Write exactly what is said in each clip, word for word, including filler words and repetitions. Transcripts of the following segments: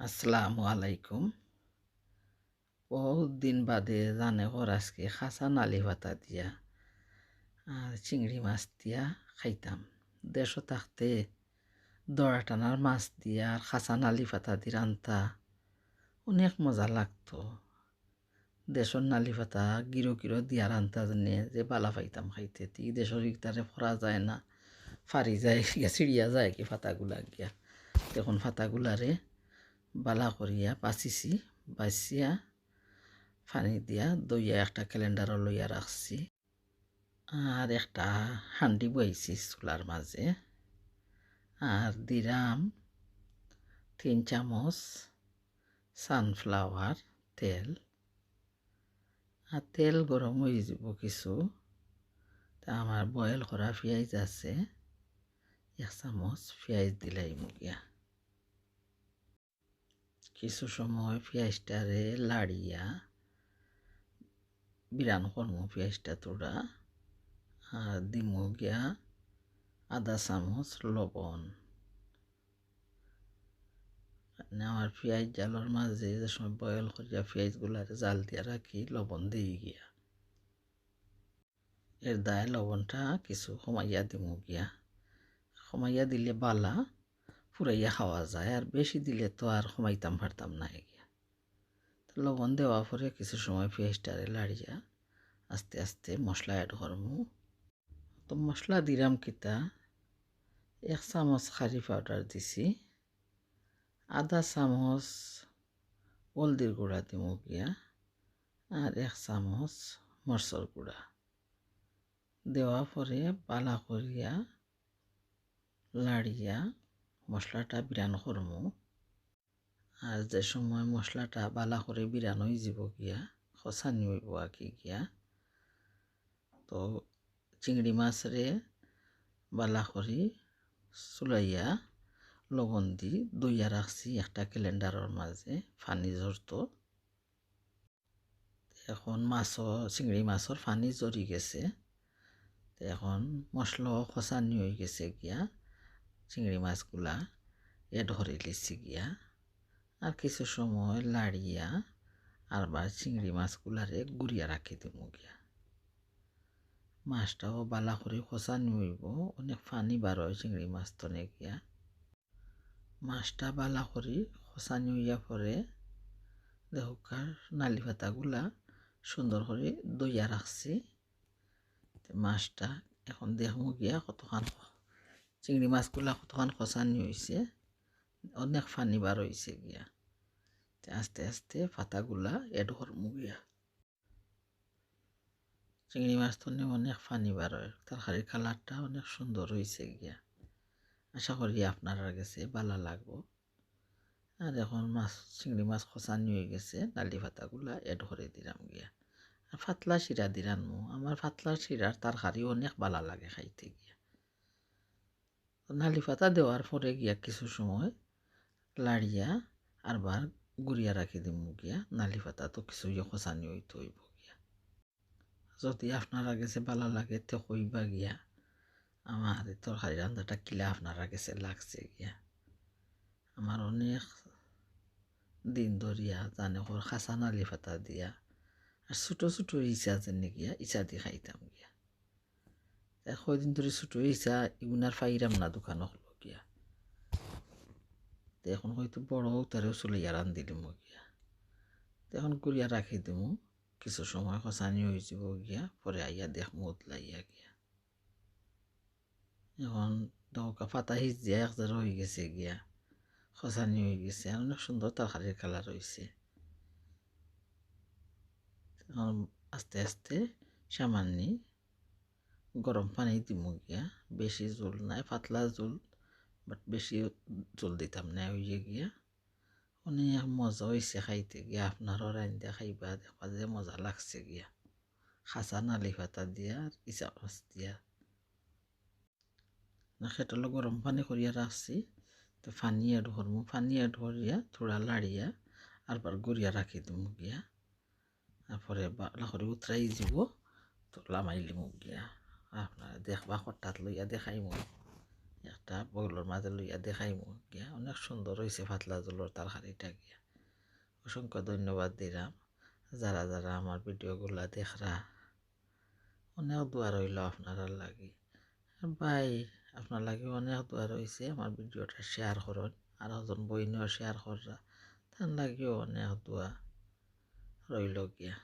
আসসালামু আলাইকুম। বহুত দিন বাদে জানে কর আজকে খাসা নালি পাতা দিয়া আর চিংড়ি মাছ দিয়া খাইতাম। দেশো থাকতে দড়া টানার মাছ দিয়া আর খাসা নালি পাতা দি রানতা অনেক মজা লাগতো। দেশর নালি পাতা গিরো গিরো দিয়া রানতা জানে যে বালা পাইতাম খাইতে। তি দেশর ইকতারে ফরা যায় না, ফারি যায় গিয়া, ছিড়িয়া যায় কি পাতাগুলা গিয়া। তখন পাতাগুলারে বালা করিয়া বাছিছি, বাছিয়া পানি দিয়া ধইয়া একটা ক্যালেন্ডারো লইয়া রাখছি। আর একটা হান্ডি বইছি চুলার মাঝে। আর দিরাম তিন চামচ সানফ্লাওয়ার তেল। আর তেল গরম অইযিবো কিছু। তা আমার বয়েল করা পিয়াইজ আছে, এক চামচ পিয়াইজ দিলাইমু গিয়া। কিছু সময় পিয়াইজটারে লাড়িয়া বিরান করমু পিয়াইজটা থুড়া। আর দিমু গিয়া আধা চামচ লবণ। মানে আমার পিয়াইজ জালর মাঝে যে সময় বয়েল করিয়া পিয়াইজগুলারে জাল দিয়া রাখি, লবণ দেই গিয়া। এর দায় লবণটা কিছু কমাইয়া দিমু গিয়া। কমাইয়া দিলে বালা, ফুরাইয়া খাওয়া যায়, আর বেশি দিলে তো আর কমাইতাম পারতাম না গিয়া। তো লবণ দেওয়া পরে কিছু সময় পিয়াইজটারে লাড়িয়া আস্তে আস্তে মশলা add করমু। তো মশলা দিরাম কিতা, এক চামচ curry powder দিছি, আধা চামচ হলদির গুঁড়া দিমু গিয়া, আর এক চামচ মরচর গুঁড়া। দেওয়া পরে বালা করিয়া লাড়িয়া মশলাটা বিরান করমু। আর যে সময় মশলাটা বালা করি বিরান অইযিবো গিয়া, খসানি অইবো আর কি গিয়া, তো চিংড়ি মাছরে বালা করি চুলাইয়া লবণ দি ধইয়া রাখছি একটা ক্যালেন্ডারর মাঝে, পানি ঝরতো। এখন মাছও, চিংড়ি মাছর পানি ঝরি গেছে। তো এখন মশলাও খসানি অইগেছে গিয়া, চিংড়ি মাছগুলা add করি লিছি গিয়া। আর কিছু সময় লাড়িয়া আরবার চিংড়ি মাছগুলারে গুড়িয়া রাখি দিমু গিয়া। মাছটাও বালা করি খসানি অইবো, অনেক পানি বার অয় চিংড়ি মাছ তনে গিয়া। মাছটা বালা করি খসানি অইয়া পরে দেখউক্কা নালি পাতাগুলা সুন্দর করি ধইয়া রাখছি। তে মাছটা এখন দেখমু গিয়া কতখান খ-, চিংড়ি মাছগুলা কতখান খসানি অইছে, অনেক পানি বার অইছে গিয়া। তে আস্তে আস্তে পাতাগুলা add করমু গিয়া। চিংড়ি মাছ তনে অনেক পানি বার অয়, তরকারির কালারটা অনেক সুন্দর অইছে গিয়া। আশা করি আপনারার গেছে বালা লাগবো। আর এখন মাছ, চিংড়ি মাছ খসানি অইগেছে, নালি পাতাগুলা add করি দিরাম গিয়া। আর পাতলা শিরা দি রানমু, আমার পাতলা শিরার তরকারি অনেক বালা লাগে খাইতে গিয়া। তো নালি পাতা দেওয়ার পরে গিয়া কিছু সময় লাড়িয়া আরবার গুড়িয়া রাখি দিমু গিয়া। নালি পাতা তো কিছু ইয়ে খসানি অইতে অইবো গিয়া। যদি আপনারার গেছে বালা লাগে তে কইবা গিয়া, আমার তরকারি রান্দাটা কিলা আপনারার গেছে লাগছে গিয়া। আমার অনেক দিন ধরিয়া জানে কর খাসা নালি পাতা দিয়া আর ছোট ছোট ইছা যেন গিয়া ইছা দি খাইতাম গিয়া। তে কয়দিন ধরি ছোট ইছা ইগুন আর পাইরাম না দোকানো গিয়া। তে এখন হয়তো বড় উতারেও চুলাইয়া রান্দিলিমু গিয়া। তে এখন গুড়িয়া রাখি দিমু, কিছু সময় খসানি অইযিবো গিয়া, পরে আইয়া দেখমু উতলাইয়া গিয়া। এখন দেখউক্কা পাতা হিজিয়া এক জারা অইগেছে গিয়া, খসানি অইগেছে, আর অনেক সুন্দর তরকারির কালার অইছে। এখন আস্তে আস্তে সামান্য গরম পানি দিমু গিয়া, বেশি ঝোল নায়, পাতলা ঝোল, but বেশি ঝোল দিতাম নায়, অইয়া গিয়া। অনেক মজা অইছে খাইতে গিয়া, আপনারাও রান্দিয়া খাইবা, দেখবা যে মজা লাগছে গিয়া। খাসা নালি পাতা দিয়া আর ইছা মাছ দিয়া। না, কেটলো গরম পানি করিয়া রাখছি, তো পানি add করমু, পানি add করিয়া থুড়া লাড়িয়া আরবার গুড়িয়া রাখি দিমু গিয়া। তারপরে বালা করি উতরাই যিবো, তো লামাইলিমু গিয়া। আপনারা দেখবা, কটাত লইয়া দেখাইমু। একটা bowl-র মাঝে লইয়া দেখাইমু গিয়া। অনেক সুন্দর অইছে পাতলা ঝোলর তরকারিটা গিয়া। অসংখ্য ধন্যবাদ দিরাম যারা যারা আমার video গুলা দেখরা। অনেক দোয়া রইলো আপনারার লাগি। আর ভাই, আপনার লাগি অনেক দোয়া রইছে। আমার video-টা share করইন, আর একজন বইনেও share কররা, তার লাগিও অনেক দোয়া রইলো গিয়া।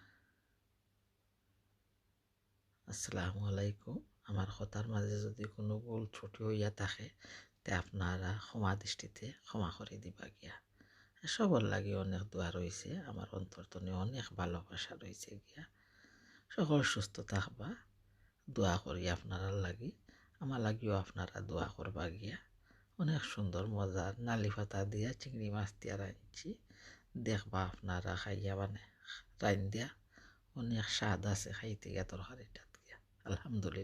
আসসালামু আলাইকুম। আমার কথার মাঝে যদি কুনু ভুল ত্রুটি অইয়া থাকে, তে আপনারা ক্ষমা দৃষ্টিতে ক্ষমা করি দিবা গিয়া। সবর লাগি অনেক দোয়া রইছে, আমার অন্তর তনে অনেক ভালোবাসা রইছে গিয়া। সকল সুস্থ থাকবা, দোয়া করি আপনারার লাগি, আমার লাগিও আপনারা দোয়া করবা গিয়া। অনেক সুন্দর মজার নালি পাতা দিয়া চিংড়ি মাছ দিয়া রাইনছি, দেখবা আপনারা খাইয়া মানে রাইন দিয়া অনেক স্বাদ আছে খাইতে গিয়া তরকারিটাত গিয়া। আলহামদুলিল্লাহ।